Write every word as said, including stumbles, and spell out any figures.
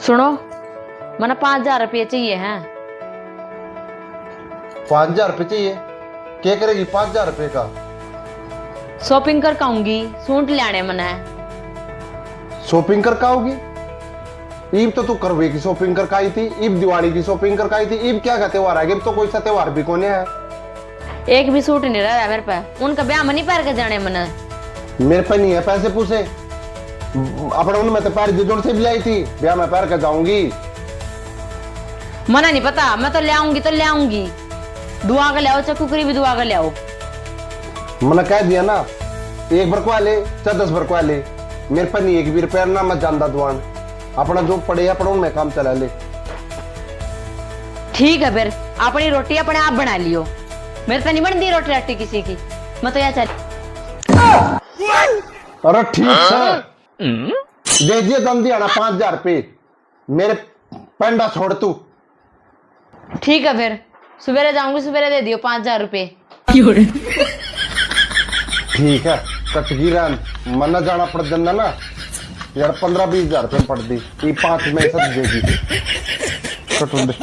सुनो, मना पाँच हजार रुपये चाहिए हैं। पाँच हजार रुपये चाहिए? क्या करेगी पाँच हजार रुपये का? शॉपिंग कर काऊंगी, सूट ल्याणे मने। शॉपिंग कर काओगी? ईब तो तू करवे की शॉपिंग कर काई थी, ईब दिवाली की शॉपिंग कर काई थी, ईब क्या का त्योहार आ गया? ईब तो कोई सा त्योहार भी कोने है। एक भी सूट नहीं रहा मेरे पे, उनका ब्याह में नहीं पहन के जाने मने। मेरे पे नहीं है पैसे पूसे, अपने उनमें तो पहन दी, जोड़ से भी आई थी, ब्याह में पहन के जाऊंगी। मना नहीं पता, मैं तो ले आऊंगी तो ले आऊंगी। दुआ के ले आओ, चाहे कुकरी भी दुआ के ले आओ। मना कह दिया ना, एक बार को ले, चाहे दस बार को ले, मेरे पे नहीं एक भी रुपया ना, मैं जानदा दुआन। अपना जो पड़े, अपना उनमें काम चला ले। ठीक है फिर, अपनी रोटी अपने आप बना लियो। मेरे तो नहीं बनती रोटी राटी किसी की, मैं तो यहाँ चल। अरे ठीक है, दे दिए दम दिया ना पाँच हजार रुपये, मेरे पेंडा छोड़ तू। ठीक है फिर, सवेरे जाऊंगी, सवेरे दे दियो पाँच हजार रुपये। ठीक है, कटगी रहन, मन्ना जाना पड़ जाना ना यार, पन्द्रह बीस हजार रुपये पड़ दी, ये पाँच में सब दे दी। कटुंडे।